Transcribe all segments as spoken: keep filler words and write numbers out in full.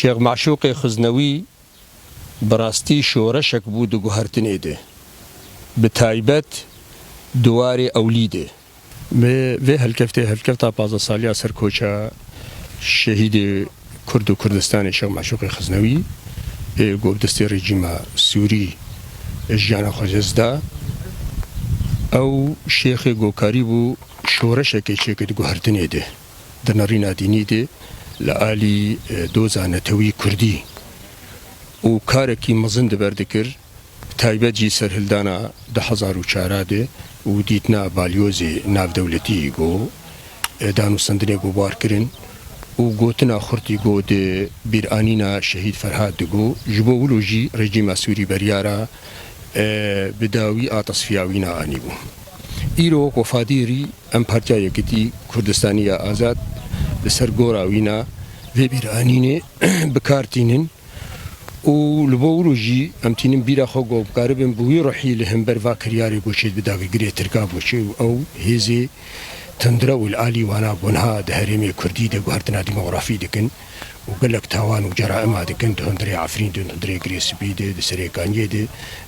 Şêx Meşûqê Xiznewî bi rastî şoreşek bû di guhertinê de, bi taybet di warê ewlî de. Bi vê helkeftê, helkefta pazdeh saliya serkoça şehîdê Kurd û Kurdistanê Şêx Meşûqê Xiznewî, ê ku bi destê rejîma Sûrî jiyana xwe ji dest da, ew şêxê ku karîbû şoreşekê çêke di guhertinê de, di nerîna dînî de, li alî, e, doza netewî kurdî û karekî mezin di ber dikir, bi taybet jî serhildana du hezar û çar de û dîtina balyozê navdewletî ku, e, danûstendinê ku bar kirin û gotina xurtî ku di bîranîna Şehîd Ferhad digo, ji bo wilo jî rejîma Sûrî beriyara, e, bi dawî a tesfiya wî neanîbû. Îro wek wefadîrî em Partiya Yekitî Kurdistanî ya Azad li ser gora wîna vê bîranînê bi kar tînin. Û li bo wilo jî em tînin bîra xwe ku em karibin bi wî ruhî li hember va kiryarê ku çê bi dagirgirê Tirka ku çê û ew hêzê tundre û li alî wana ku niha di herêmê Kurdî de guhertina demografî dikin û gelek tawan û ceraîma dikin di hundirê Efrîn de, di hundirê Girê Spî de, di Serêkaniyê de,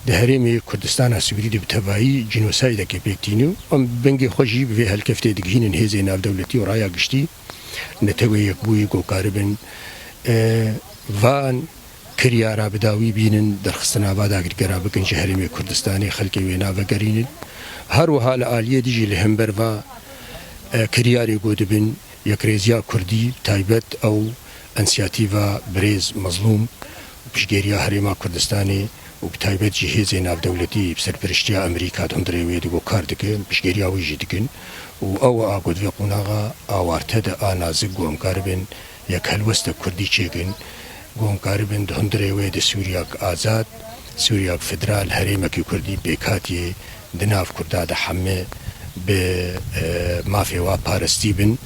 di herêmê Kurdistana Sûrî de bi tevayî cînosaydekê pêk tînî û em bingê xwe jî bi vê helkeftê digihînin hêzê navdewletî û raya giştî Netewê Yekbûyî ku karibin, e, van kiryara bi dawî bînin, derxistina va dagirkera bikin ji Herêmê Kurdistanê, xelkê wê navegerînin. Her wiha li aliyê dijî li hember va, e, kiryarê ku dibin, yekrêziya Kurdî, taybet ew însiyatîva birêz Mezlûm, piştgiriya Herêma Kurdistanê û bi taybet jî hêzên navdewletî bi serpiriştiya Amerîka di hundirê wê de ku kar dikin, piştgiriya wî jî dikin û ew a ku di vê qonaxa awarte de a nazik ku em karibin yek helwestek Kurdî çêkin, ku em karibin di hundirê wê de Sûriyek azad, Sûriyek federal, herêmekî Kurdî pêk hatiyê di nav Kurda de heme bi, e, mafê wa parestî bin,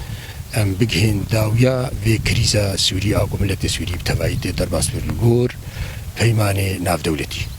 em bigihên dawiya vê krîza Sûrî a ku miletê Sûrî bi tevayî tê derbas bir li gor peymanê navdewletî.